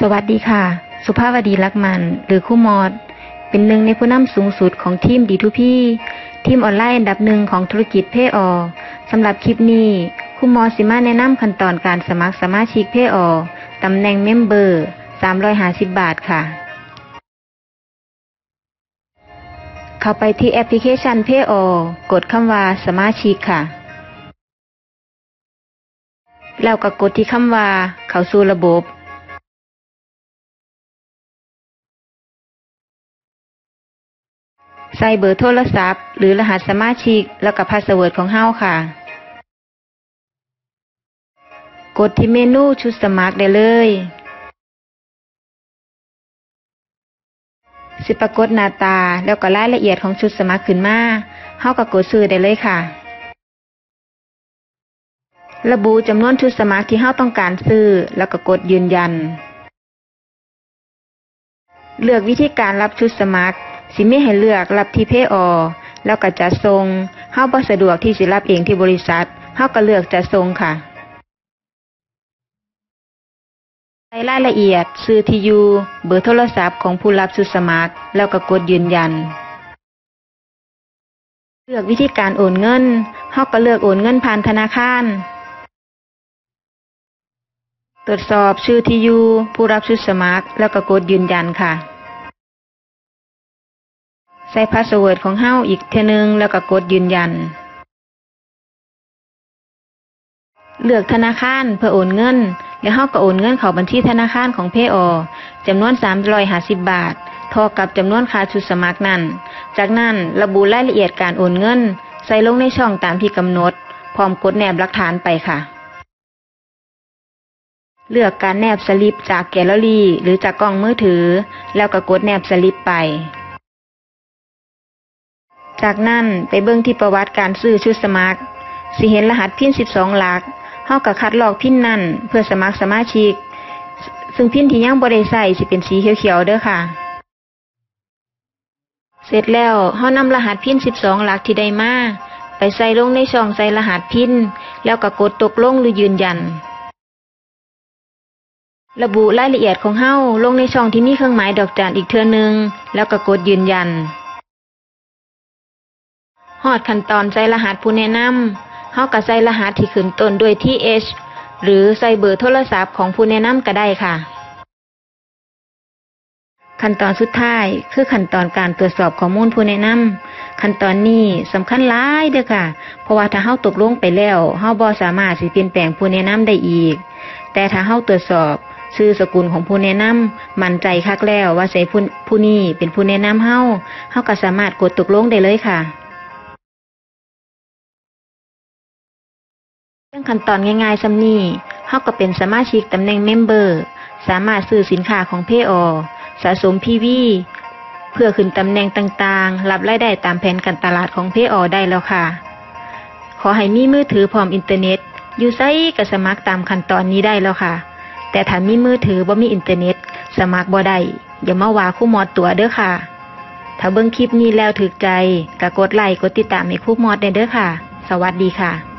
ສະຫວັດດີຄ່ະ, ສຸພາວະດີ ຫຼັກໝັ້ນ ຫຼື ຄູມອດ ເປັນໜຶ່ງໃນຜູ້ນຳສູງສຸດຂອງທີມ ດີທູພີ ທີມອອນລາຍອັນດັບໜຶ່ງຂອງທຸລະກິດເພອໍ. ສຳລັບຄລິບນີ້, ຄູມອດຊິມາແນະນຳຂັ້ນຕອນການສະໝັກສະມາຊິກເພອໍ ຕຳແໜ່ງເມັມເບີ ສາມຮ້ອຍຫ້າສິບບາດຄ່ະ. ເຂົ້າໄປທີ່ແອັບພລິເຄຊັນເພອໍ, ກົດຄຳວ່າສະມາຊິກຄ່ະ. ແລ້ວກໍກົດທີ່ຄຳວ່າເຂົ້າສູ່ລະບົບ. ໃສ່ເບີໂທລະສັບ ຫຼື ລະຫັດສະມາຊິກ ແລ້ວກໍພາສເວີດຂອງເຮົາຄ່ະ. ກົດທີ່ເມນູຊຸດສະໝັກໄດ້ເລີຍ. ຊິປາກົດໜ້າຕາ ແລ້ວກໍລາຍລະອຽດຂອງຊຸດສະໝັກຂຶ້ນມາ. ເຮົາກໍກົດຊື້ໄດ້ເລີຍຄ່ະ. ລະບຸຈຳນວນຊຸດສະໝັກທີ່ເຮົາຕ້ອງການຊື້ ແລ້ວກໍກົດຢືນຢັນ. ເລືອກວິທີການຮັບຊຸດສະໝັກ, ຊິມີໃຫ້ເລືອກຮັບທີ່ເພອໍ ແລ້ວກໍຈັດສົ່ງ. ເຮົາບໍ່ສະດວກທີ່ຊິຮັບເອງທີ່ບໍລິສັດ, ເຮົາກໍເລືອກຈັດສົ່ງຄ່ະ. ໃສ່ລາຍລະອຽດ, ຊື່ທີ່ຢູ່, ເບີໂທລະສັບຂອງຜູ້ຮັບຊຸດສະໝັກ ແລ້ວກໍກົດຢືນຢັນ. ເລືອກວິທີການໂອນເງິນ, ເຮົາກໍເລືອກໂອນເງິນຜ່ານທະນາຄານ. ກວດສອບຊື່ທີ່ຢູ່ຜູ້ຮັບຊຸດສະໝັກ ແລ້ວກໍກົດຢືນຢັນຄ່ະ. ໃສ່ພາສເວີດຂອງເຮົາອີກເທື່ອໜຶ່ງ ແລ້ວກໍກົດຢືນຢັນ. ເລືອກທະນາຄານເພື່ອໂອນເງິນ ແລ້ວເຮົາກໍໂອນເງິນເຂົ້າບັນຊີທະນາຄານຂອງເພອໍ ຈຳນວນສາມຮ້ອຍຫ້າສິບບາດ ເທົ່າກັບຈຳນວນຄ່າຊຸດສະໝັກນັ້ນ. ຈາກນັ້ນລະບຸລາຍລະອຽດການໂອນເງິນໃສ່ລົງໃນຊ່ອງຕາມທີ່ກຳນົດ ພ້ອມກົດແນບຫຼັກຖານໄປຄ່ະ. ເລືອກການແນບສະລິບຈາກແກລເລີຣີ ຫຼື ຈາກກ້ອງມືຖື ແລ້ວກໍກົດແນບສະລິບໄປ. ຈາກນັ້ນໄປເບິ່ງທີ່ປະຫວັດການຊື້ຊຸດສະໝັກ, ຊິເຫັນລະຫັດພິນສິບສອງຫຼັກ. ເຮົາກໍຄັດລອກພິນນັ້ນເພື່ອສະໝັກສະມາຊິກ, ຊຶ່ງພິນທີ່ຍັງບໍ່ໄດ້ໃຊ້ຊິເປັນສີຂຽວໆເດີຄ່ະ. ເສັດແລ້ວ, ເຮົານຳລະຫັດພິນສິບສອງຫຼັກທີ່ໄດ້ມາ ໄປໃສ່ລົງໃນຊ່ອງໃສ່ລະຫັດພິນ ແລ້ວກໍກົດຕົກລົງ ຫຼື ຢືນຢັນ. ລະບຸລາຍລະອຽດຂອງເຮົາລົງໃນຊ່ອງທີ່ມີເຄື່ອງໝາຍດອກຈັນອີກເທື່ອໜຶ່ງ ແລ້ວກໍກົດຢືນຢັນ. ຮອດຂັ້ນຕອນໃສ່ລະຫັດຜູ້ແນະນຳ, ເຮົາກໍໃສ່ລະຫັດທີ່ຂຶ້ນຕົ້ນດ້ວຍທີເອັດ ຫຼື ໃສ່ເບີໂທລະສັບຂອງຜູ້ແນະນຳກໍໄດ້ຄ່ະ. ຂັ້ນຕອນສຸດທ້າຍ ຄືຂັ້ນຕອນການກວດສອບຂໍ້ມູນຜູ້ແນະນຳ. ຂັ້ນຕອນນີ້ສຳຄັນຫຼາຍເດີຄ່ະ, ເພາະວ່າຖ້າເຮົາຕົກລົງໄປແລ້ວ, ເຮົາບໍ່ສາມາດຊິປ່ຽນແປງຜູ້ແນະນຳໄດ້ອີກ. ແຕ່ຖ້າເຮົາກວດສອບຊື່ສະກຸນຂອງຜູ້ແນະນຳ, ໝັ້ນໃຈຄັກແລ້ວວ່າໃສຜູ້, ຜູ້ນີ້ເປັນຜູ້ແນະນຳເຮົາ, ເຮົາກໍສາມາດກົດຕົກລົງໄດ້ເລີຍຄ່ະ. ພຽງຂັ້ນຕອນງ່າຍໆສ່ຳນີ້, ເຮົາກໍເປັນສະມາຊິກຕຳແໜ່ງເມັມເບີ, ສາມາດຊື້ສິນຄ້າຂອງເພອໍ, ສະສົມພີວີ ເພື່ອຂຶ້ນຕຳແໜ່ງຕ່າງໆ, ຮັບລາຍໄດ້ຕາມແຜນການຕະຫຼາດຂອງເພອໍໄດ້ແລ້ວຄ່ະ. ຂໍໃຫ້ມີມືຖືພ້ອມອິນເຕີເນັດ, ຢູ່ໃສກໍສະໝັກຕາມຂັ້ນຕອນນີ້ໄດ້ແລ້ວຄ່ະ. ແຕ່ຖ້າມີມືຖືບໍ່ມີອິນເຕີເນັດ, ສະໝັກບໍ່ໄດ້, ຢ່າມາວ່າຄູມອດຕົວະເດີຄ່ະ. ຖ້າເບິ່ງຄລິບນີ້ແລ້ວຖືກໃຈ, ກໍກົດໄລ, ກົດຕິດຕາມໃຫ້ຄູມອດແດ່ເດີຄ່ະ. ສະຫວັດດີຄ່ະ.